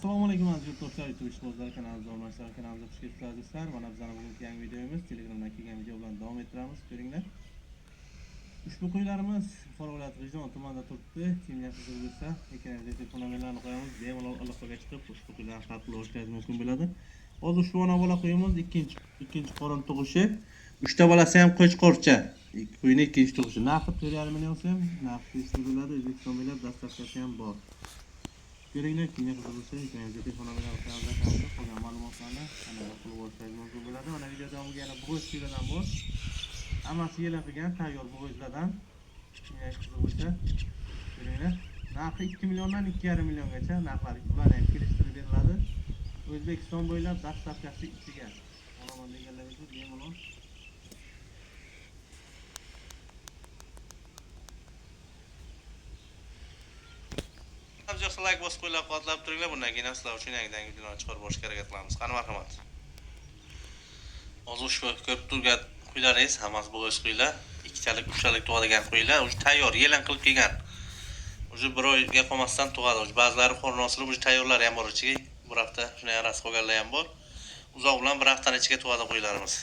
Assalomu alaykum aziz yurtdoshlar, YouTube ishqibozlar kanalimizga obunachilari kanalimizga xush kelibsizlar azizlar. Mana bizning bugungi yangi videomiz Telegramdan kelgan video bilan davom ettiramiz. Ko'ringlar. Ushbu qo'ylarimiz Buxoro viloyati G'ijduvon tumanida turibdi. Kimga qiziq bo'lsa, ekraningizga telefon nomerlarini qo'yamiz. Bemalol aloqaga chiqib, ushbu qo'ylarni xarid qilib olishingiz mumkin bo'ladi. Hozir ushbu ona bola qo'yimiz ikkinchi qorin tug'ishi. Uchta bolasi ham qo'chqorcha. Qo'yning ikkinchi tug'ishi. Narxi 4,5 million so'm, narxi tegishli bo'ladi. O'zbekiston bo'ylab доставка si ham bor. Ko'ringlar, kimga qiziq bo'lsa, ekraningizga telefon nomerlarini qo'yamiz. Qolgan ma'lumotlarni kanalda qilib olishingiz mumkin bo'ladi. Mana video davomiga yana bo'g'iz qo'ylardan bor. Hammasi yelan qilgan tayyor bo'g'izlardan. Kimga qiziq bo'lsa, ko'ringlar. Narxi 2 milliondan 2,5 milliongacha narxlari ularni ham kelishtirib beriladi. O'zbekiston bo'ylab доставка si ichiga. Olaman deganlar uchun bemalol. Yo'qsa like bosib qo'llab quvvatlab turinglar. Bundan keyin ham sizlar uchun yangidan videolarni chiqarib borishga harakat qilamiz. Qani marhamat. Hozir ushbu ko'rib turgan qo'ylaringiz hammasi bo'g'iz qo'ylar, ikkitalik, uchtalik tug'adigan qo'ylar, уже tayyor, yelan qilib kelgan. Уже bir oyga qolmasdan tug'adi. Уже ba'zilari qo'rni osilib, уже tayyorlari ham bor ichiga. Bir hafta shunday arasi qolganlar ham bor. Uzoq bilan bir haftani ichiga tug'adi qo'ylarimiz.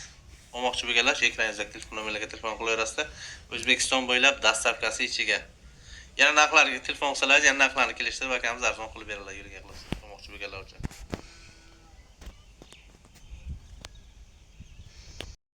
Olmoqchi bo'lganlar shu ekraningizda telefon nomerlarga telefon qilaverasizlar. O'zbekiston bo'ylab доставка si ichiga. Yana narxlarga telefon qilsalar, yana narxlarni kelishtirib akamiz arzon qilib beriladi yo'lga qilib olmoqchi bo'lganlar uchun.